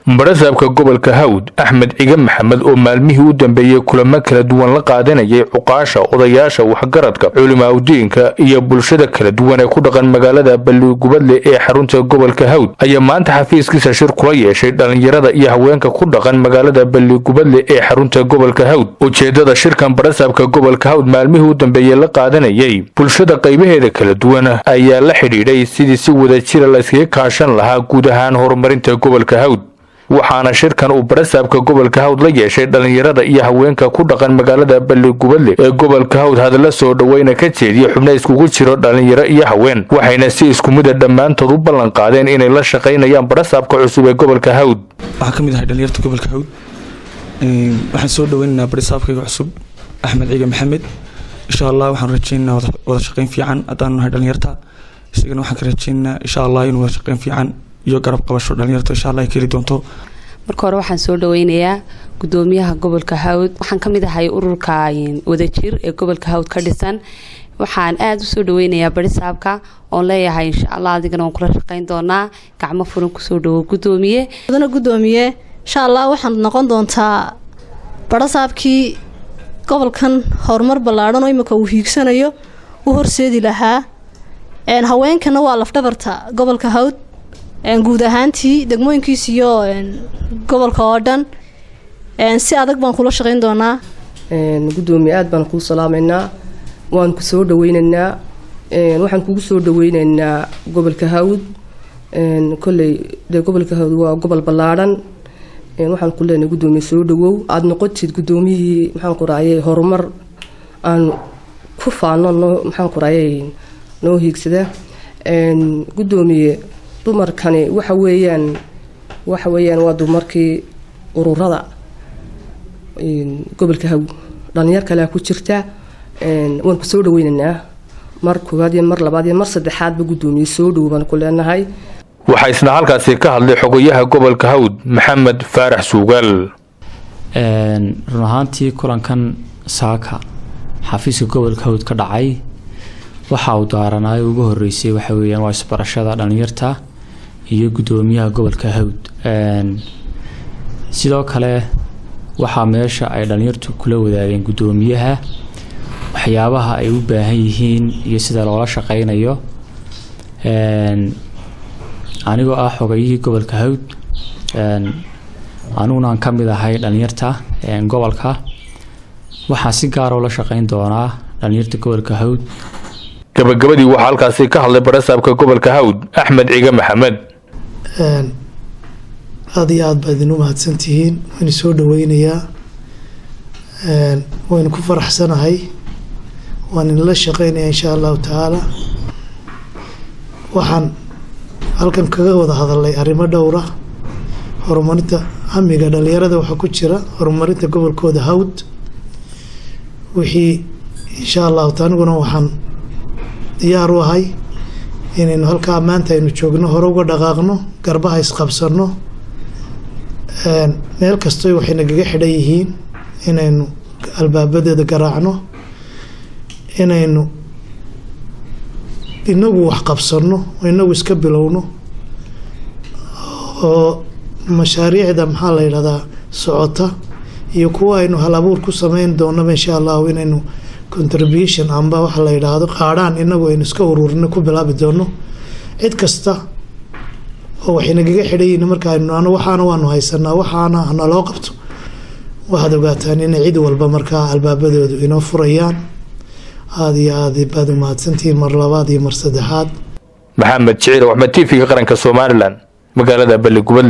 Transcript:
Barasaabka gobolka Hawd, Axmed Cige Maxamed, oo maalmihii u dambeeyey kulamo kala duwan la qaadanayay cuqaasha, odayaasha, waxgaradka, culimaaudiinka iyo bulshada kala duwan ee ku dhaqan magaalada Balligubadle ee xarunta gobolka Hawd, ayaa maanta xafiiskiisa shir kula yeeshay dhalinyarada iyo haweenka ku dhaqan magaalada Balligubadle ee xarunta gobolka Hawd. Ujeedada shirkan barasaabka gobolka Hawd maalmihii u dambeeyey la qaadanayay bulshada qaybaheeda kala duwan ayaa la xidhiidhay sidii si wadajira la iskaga kaashan lahaa guud ahaan horumarinta gobolka Hawd. Waxaana shirkan uu barasaabka gobolka Hawd la yeeshay dhalinyarada iyo haweenka ku dhaqan magaalada Balligubadle ee gobolka Hawd hadalla soo dhoweyna ka jeediya xubno iskugu jiro dhalinyaro iyo haween, waxayna si isku mida dhammaantood u ballan qaadeen inay la shaqaynayaan barasaabka cusub ee gobolka Hawd. Waxaan ka mid ahay dhalinyarta gobolka Hawd. Waxaan soo dhaweynaynaa barasaabkayga cusub, Axmed Ciige Maxamed. Insha Allah waxaan rajeynaynaa wada shaqeyn fiican haddaanu nahay dhalinyarta. Isagana waxaan ka rajeynaynaa, insha Allah, inuu wada shaqeyn fiican iyo garab qabasho dhalinyarta, insha Allah, ay ka heli doonto. Marka hore waxaan soo dhaweynayaa gudoomiyaha gobolka Hawd. Waxaan ka mid ahay ururka Wadajir ee gobolka Hawd ka dhisan. Waxaan aada usoo dhaweynayaa barisaabka oon leeyahay, insha Allah adigana waan kula shaqeyn doonaa. Gacmo furan kusoo dhawo, gudoomiye. Mudane gudoomiye, insha Allah waxaad noqon doontaa barasaabkii gobolkan horumar ballaadhan oo imika uu hiigsanayo u horseedi lahaa. Haweenkana waa lafdhabarta gobolka Hawd guud ahaantii, degmooyinkiis iyo gobolka oo dhan. Si adag baan kula shaqeyn doonaa. Gudoomiye, aad baan kuu salaamaynaa, waan ku soo dhaweynaynaa. Waxaan kugu soo dhaweynaynaa gobolka Hawd. Kolley dee gobolka Hawd waa gobol ballaadhan. Waxaan ku leenahay, gudoomiye, soo dhawow. Aada noqotid gudoomiyihii, maxaan ku raayay, horumar aan ku faano noo, maxaan ku raayay, noo hiigsada. Gudoomiye, dumarkani waxa weeyaan waa dumarkii ururada gobolka Haw. Dhalinyar kalea ku jirta. Waan ku soo dhaweynaynaa mar koowaad iyo mar labaad iyo mar saddexaadba. Gudoomiye, soo dhow baan ku leenahay. Waxaa isna halkaasi ka hadlay xogayaha gobolka Hawd, Maxamed Faarax Suugaal. Run ahaantii, kulankan saaka xafiiska gobolka Hawd ka dhacay waxa uu daaranaay ugu horeysay waxa weeyaan waa isbarashada dhalinyarta iyo gudoomiyaha gobolka Hawd. Sidoo kale waxaa meesha ay dhalinyartu kula wadaageen gudoomiyaha waxyaabaha ay u baahan yihiin iyo sida loola shaqeynayo. Anigoo ah xogayihii gobolka Hawd, aniguna aan ka mid ahay dhalinyarta gobolka, waxaan si gaara ula shaqeyn doonaa dhalinyarta gobolka Hawd. Gabagabadii waxaa halkaasi ka hadlay barasaabka gobolka Hawd, Axmed Cige Maxamed. Aada iyo aad baa idin u mahadsantihiin. Waynu soo dhaweynayaa, waynu ku faraxsanahay, waan inla shaqeynaya, insha Allahu tacaala. Waxaan halkan kaga wada hadalnay arrimo dhowra: horumarinta hamiga dhalinyarada waxaa ku jira horumarinta gobolkooda Hawd. Wixii insha Allahu ta aniguna waxaan diyaar u ahay inaynu halkaa maanta aynu joogno hore uga dhaqaaqno, garbaha isqabsano, meel kasto waxay nagaga xidhan yihiin inaynu albaabadeeda garaacno, inaynu inagu wax qabsano oo inagu iska bilowno, oo mashaariicda, maxaa la yidhahdaa, socota iyo kuwa aynu hal abuur ku sameyn doonaba, insha Allahu, inaynu contribution amba waxa la yidhaahdo qaadhaan inagu aynu iska ururino ku bilaabi doono. Cid kasta oo waxay nagaga xidhan yihiin marka aynu ano waxaana waanu haysanaa, waxaana hanaloo qabto, waxaad ogaataan inay cid walba markaa albaabadoodu inoo furayaan. Aada iyo aad baad u mahadsantihiin mar labaad iyo mar saddexaad. Maxamed Jiciil Axmed, TV-ga qaranka Somaliland, magaalada Balligubadle.